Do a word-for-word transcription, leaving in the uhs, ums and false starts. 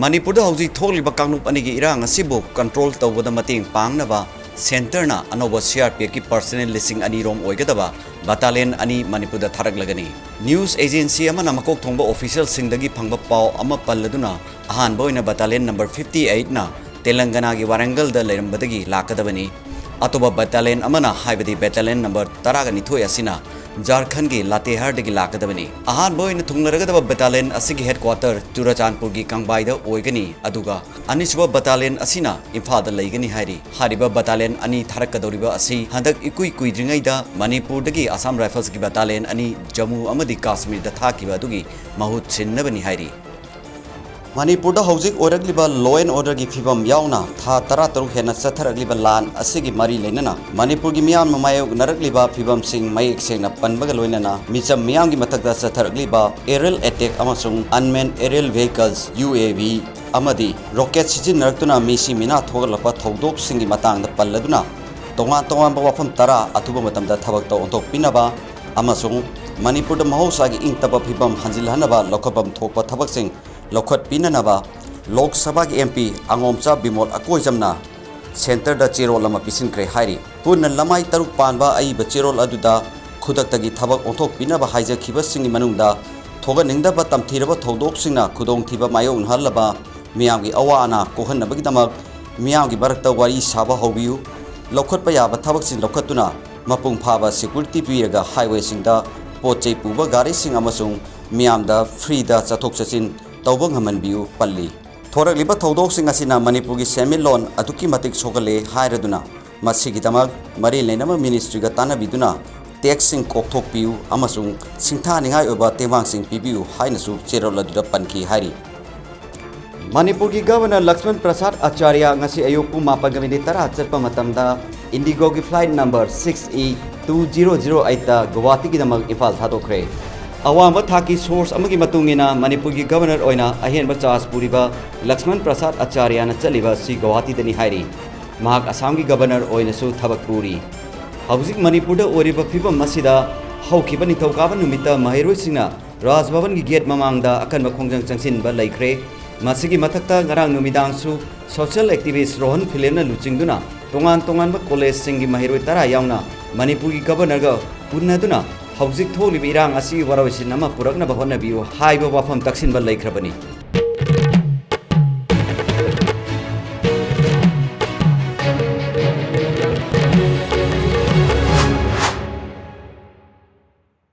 ꯃꯅꯤꯄꯨꯔꯗ ꯍꯧꯖꯤꯛ ꯊꯣꯛꯂꯤꯕ ꯀꯥꯡꯂꯨꯞ ꯑꯅꯤꯒꯤ ꯏꯔꯥꯡ ꯑꯁꯤꯕꯨ control ꯇꯧꯕꯗ ꯃꯇꯦꯡ ꯄꯥꯡꯅꯕ centreꯅ ꯑꯅꯧꯕ C R P Fꯀꯤ personnel ꯂꯤꯁꯤꯡ ꯑꯅꯤ ꯔꯣꯝ ꯑꯣꯏꯒꯗꯕ battalion ꯑꯅꯤ ꯃꯅꯤꯄꯨꯔꯗ ꯊꯥꯔꯛꯂꯒꯅꯤ꯫ News agency ꯑꯃꯅ ꯃꯀꯣꯛ ꯊꯣꯡꯕ officialꯁꯤꯡꯗꯒꯤ ꯐꯪꯕ ꯄꯥꯎ ꯑꯃ ꯄꯜꯂꯗꯨꯅ, ꯑꯍꯥꯟꯕ ꯑꯣꯏꯅ battalion number fifty eightꯅ ꯇꯦꯂꯪꯒꯅꯥꯒꯤ ꯋꯥꯔꯪꯒꯜꯗ ꯂꯩꯔꯝꯕꯗꯒꯤ ꯂꯥꯛꯀꯗꯕꯅꯤ꯫ ꯑꯇꯣꯞꯄ battalion ꯑꯃꯅ, ꯍꯥꯏꯕꯗꯤ battalion number ꯇꯔꯥꯒ ꯅꯤꯊꯣꯏ ꯑꯁꯤꯅ ꯖꯥꯔꯈꯟꯒꯤ ꯂꯥꯇꯦꯍꯥꯔꯗꯒꯤ ꯂꯥꯛꯀꯗꯕꯅꯤ꯫ ꯑꯍꯥꯟꯕ ꯑꯣꯏꯅ ꯊꯨꯡꯂꯔꯒꯗꯕ battalion ꯑꯁꯤꯒꯤ headquarter ꯆꯨꯔꯆꯥꯟꯄꯨꯔꯒꯤ ꯀꯪꯕꯥꯏꯗ ꯑꯣꯏꯒꯅꯤ, ꯑꯗꯨꯒ ꯑꯅꯤꯁꯨꯕ battalion ꯑꯁꯤꯅ ꯏꯝꯐꯥꯜꯗ ꯂꯩꯒꯅꯤ ꯍꯥꯏꯔꯤ꯫ ꯍꯥꯏꯔꯤꯕ battalion ꯑꯅꯤ ꯊꯥꯔꯛꯀꯗꯧꯔꯤꯕ ꯑꯁꯤ ꯍꯟꯗꯛ ꯏꯀꯨꯏ ꯀꯨꯏꯗ꯭ꯔꯤꯉꯩꯗ ꯃꯅꯤꯄꯨꯔꯗꯒꯤ Assam Riflesꯀꯤ battalion ꯑꯅꯤ ꯖꯝꯃꯨ ꯑꯃꯗꯤ ꯀꯥꯁꯃꯤꯔꯗ ꯊꯥꯈꯤꯕ ꯑꯗꯨꯒꯤ ꯃꯍꯨꯠ ꯁꯤꯟꯅꯕꯅꯤ ꯍꯥꯏꯔꯤ꯫ ꯃꯅꯤꯄꯨꯔꯗ ꯍꯧꯖꯤꯛ ꯑꯣꯏꯔꯛꯂꯤꯕ law and orderꯒꯤ ꯐꯤꯕꯝ ꯌꯥꯎꯅ ꯊꯥ ꯇꯔꯥꯇꯔꯨꯛ ꯍꯦꯟꯅ ꯆꯠꯊꯔꯛꯂꯤꯕ ꯂꯥꯟ ꯑꯁꯤꯒꯤ ꯃꯔꯤ ꯂꯩꯅꯅ ꯃꯅꯤꯄꯨꯔꯒꯤ ꯃꯤꯌꯥꯝꯅ ꯃꯥꯌꯣꯛꯅꯔꯛꯂꯤꯕ ꯐꯤꯕꯝꯁꯤꯡ ꯃꯌꯦꯛ ꯁꯦꯡꯅ ꯄꯟꯕꯒ ꯂꯣꯏꯅꯅ ꯃꯤꯆꯝ ꯃꯤꯌꯥꯝꯒꯤ ꯃꯊꯛꯇ ꯆꯠꯊꯔꯛꯂꯤꯕ aerial attack ꯑꯃꯁꯨꯡ unmanned aerial vehicles, U A V, ꯑꯃꯗꯤ rocket ꯁꯤꯖꯤꯟꯅꯔꯛꯇꯨꯅ ꯃꯤꯁꯤ ꯃꯤꯅꯥ ꯊꯣꯛꯍꯜꯂꯛꯄ ꯊꯧꯗꯣꯛꯁꯤꯡꯒꯤ ꯃꯇꯥꯡꯗ ꯄꯜꯂꯗꯨꯅ, ꯇꯣꯉꯥꯟ ꯇꯣꯉꯥꯟꯕ ꯋꯥꯐꯝ ꯇꯔꯥ ꯑꯊꯨꯕ ꯃꯇꯝꯗ ꯊꯕꯛꯇ ꯑꯣꯟꯊꯣꯛꯄꯤꯅꯕ ꯑꯃꯁꯨꯡ ꯃꯅꯤꯄꯨꯔꯗ ꯃꯍꯧꯁꯥꯒꯤ ꯏꯪ ꯇꯞꯄ ꯐꯤꯕꯝ ꯍꯟꯖꯤꯜꯍꯟꯅꯕ ꯂꯧꯈꯠꯐꯝ ꯊꯣꯛꯄ ꯊꯕꯛꯁꯤꯡ ꯂꯧꯈꯠꯄꯤꯅꯅꯕ ꯂꯣꯛ ꯁꯚꯥꯒꯤ M P ꯑꯉꯣꯝꯆꯥ ꯕꯤꯃꯣꯜ ꯑꯀꯣꯏꯖꯝꯅ centreꯗ ꯆꯦꯔꯣꯜ ꯑꯃ ꯄꯤꯁꯤꯟꯈ꯭ꯔꯦ ꯍꯥꯏꯔꯤ꯫ ꯄꯨꯟꯅ ꯂꯃꯥꯏ ꯇꯔꯨꯛ ꯄꯥꯟꯕ ꯑꯏꯕ ꯆꯦꯔꯣꯜ ꯑꯗꯨꯗ ꯈꯨꯗꯛꯇꯒꯤ ꯊꯕꯛ ꯑꯣꯟꯊꯣꯛꯄꯤꯅꯕ ꯍꯥꯏꯖꯈꯤꯕꯁꯤꯡꯒꯤ ꯃꯅꯨꯡꯗ ꯊꯣꯛꯍꯟꯅꯤꯡꯗꯕ ꯇꯝꯊꯤꯔꯕ ꯊꯧꯗꯣꯛꯁꯤꯡꯅ ꯈꯨꯗꯣꯡꯊꯤꯕ ꯃꯥꯌꯣꯛꯅꯍꯜꯂꯕ ꯃꯤꯌꯥꯝꯒꯤ ꯑꯋꯥ ꯑꯅꯥ ꯀꯣꯛꯍꯟꯅꯕꯒꯤꯗꯃꯛ ꯃꯤꯌꯥꯝꯒꯤ ꯃꯔꯛꯇ ꯋꯥꯔꯤ ꯁꯥꯕ ꯍꯧꯕꯤꯌꯨ꯫ ꯂꯧꯈꯠꯄ ꯌꯥꯕ ꯊꯕꯛꯁꯤꯡ ꯂꯧꯈꯠꯇꯨꯅ ꯃꯄꯨꯡ ꯐꯥꯕ security ꯄꯤꯔꯒ highwayꯁꯤꯡꯗ ꯄꯣꯠ ꯆꯩ ꯄꯨꯕ ꯒꯥꯔꯤꯁꯤꯡ ꯑꯃꯁꯨꯡ ꯃꯤꯌꯥꯝꯗ freeꯗ ꯆꯠꯊꯣꯛ ꯆꯠꯁꯤꯟ ꯇꯧꯕ ꯉꯝꯍꯟꯕꯤꯌꯨ ꯄꯜꯂꯤ꯫ ꯊꯣꯔꯛꯂꯤꯕ ꯊꯧꯗꯣꯛꯁꯤꯡ ꯑꯁꯤꯅ ꯃꯅꯤꯄꯨꯔꯒꯤ ꯁꯦꯟꯃꯤꯠꯂꯣꯟ ꯑꯗꯨꯛꯀꯤ ꯃꯇꯤꯛ ꯁꯣꯛꯍꯜꯂꯦ ꯍꯥꯏꯔꯗꯨꯅ, ꯃꯁꯤꯒꯤꯗꯃꯛ ꯃꯔꯤ ꯂꯩꯅꯕ ministryꯒ ꯇꯥꯟꯅꯕꯤꯗꯨꯅ taxꯁꯤꯡ ꯀꯣꯛꯊꯣꯛꯄꯤꯌꯨ ꯑꯃꯁꯨꯡ ꯁꯤꯡꯊꯥꯅꯤꯡꯉꯥꯏ ꯑꯣꯏꯕ ꯇꯦꯡꯕꯥꯡꯁꯤꯡ ꯄꯤꯕꯤꯌꯨ ꯍꯥꯏꯅꯁꯨ ꯆꯦꯔꯣꯜ ꯑꯗꯨꯗ ꯄꯟꯈꯤ ꯍꯥꯏꯔꯤ꯫ ꯃꯅꯤꯄꯨꯔꯒꯤ Governor ꯂꯛꯁꯃꯟ ꯄ꯭ꯔꯁꯥꯗ ꯑꯆꯥꯔꯌ ꯉꯁꯤ ꯑꯌꯨꯛ ꯄꯨꯡ ꯃꯥꯄꯟꯒ minute ꯇꯔꯥ ꯆꯠꯄ ꯃꯇꯝꯗ IndiGoꯒꯤ flight number six E two zero zero eightꯇ ꯒꯨꯋꯥꯍꯥꯇꯤꯒꯤꯗꯃꯛ Imphal ꯊꯥꯗꯣꯛꯈ꯭ꯔꯦ꯫ ꯑꯋꯥꯡꯕ ꯊꯥꯛꯀꯤ source ꯑꯃꯒꯤ ꯃꯇꯨꯡ ꯏꯟꯅ, ꯃꯅꯤꯄꯨꯔꯒꯤ Governor ꯑꯣꯏꯅ ꯑꯍꯦꯟꯕ charge ꯄꯨꯔꯤꯕ ꯂꯛꯁꯃꯟ ꯄ꯭ꯔꯁꯥꯗ ꯑꯆꯥꯔꯌꯅ ꯆꯠꯂꯤꯕ ꯑꯁꯤ ꯒꯨꯋꯥꯍꯥꯇꯤꯗꯅꯤ ꯍꯥꯏꯔꯤ꯫ ꯃꯍꯥꯛ ꯑꯁꯥꯝꯒꯤ Governor ꯑꯣꯏꯅꯁꯨ ꯊꯕꯛ ꯄꯨꯔꯤ꯫ ꯍꯧꯖꯤꯛ ꯃꯅꯤꯄꯨꯔꯗ ꯑꯣꯏꯔꯤꯕ ꯐꯤꯕꯝ ꯑꯁꯤꯗ ꯍꯧꯈꯤꯕ ꯅꯤꯡꯊꯧꯀꯥꯕ ꯅꯨꯃꯤꯠꯇ ꯃꯍꯩꯔꯣꯏꯁꯤꯡꯅ ꯔꯥꯖ ꯚꯕꯟꯒꯤ gate ꯃꯃꯥꯡꯗ ꯑꯀꯟꯕ ꯈꯣꯡꯖꯪ ꯆꯪꯁꯤꯟꯕ ꯂꯩꯈ꯭ꯔꯦ꯫ ꯃꯁꯤꯒꯤ ꯃꯊꯛꯇ ꯉꯔꯥꯡ ꯅꯨꯃꯤꯗꯥꯡꯁꯨ social activist ꯔꯣꯍꯟ ꯐꯤꯂꯦꯝꯅ ꯂꯨꯆꯤꯡꯗꯨꯅ ꯇꯣꯉꯥꯟ ꯇꯣꯉꯥꯟꯕ ꯀꯣꯂꯦꯖꯁꯤꯡꯒꯤ ꯃꯍꯩꯔꯣꯏ ꯇꯔꯥ ꯌꯥꯎꯅ ꯃꯅꯤꯄꯨꯔꯒꯤ ꯒꯕꯔꯅꯔꯒ ꯎꯅꯗꯨꯅ ꯍꯧꯖꯤꯛ ꯊꯣꯛꯂꯤꯕ ꯏꯔꯥꯡ ꯑꯁꯤꯒꯤ ꯋꯥꯔꯣꯏꯁꯤꯟ ꯑꯃ ꯄꯨꯔꯛꯅꯕ ꯍꯣꯠꯅꯕꯤꯌꯨ ꯍꯥꯏꯕ ꯋꯥꯐꯝ ꯇꯛꯁꯤꯟꯕ ꯂꯩꯈ꯭ꯔꯕꯅꯤ꯫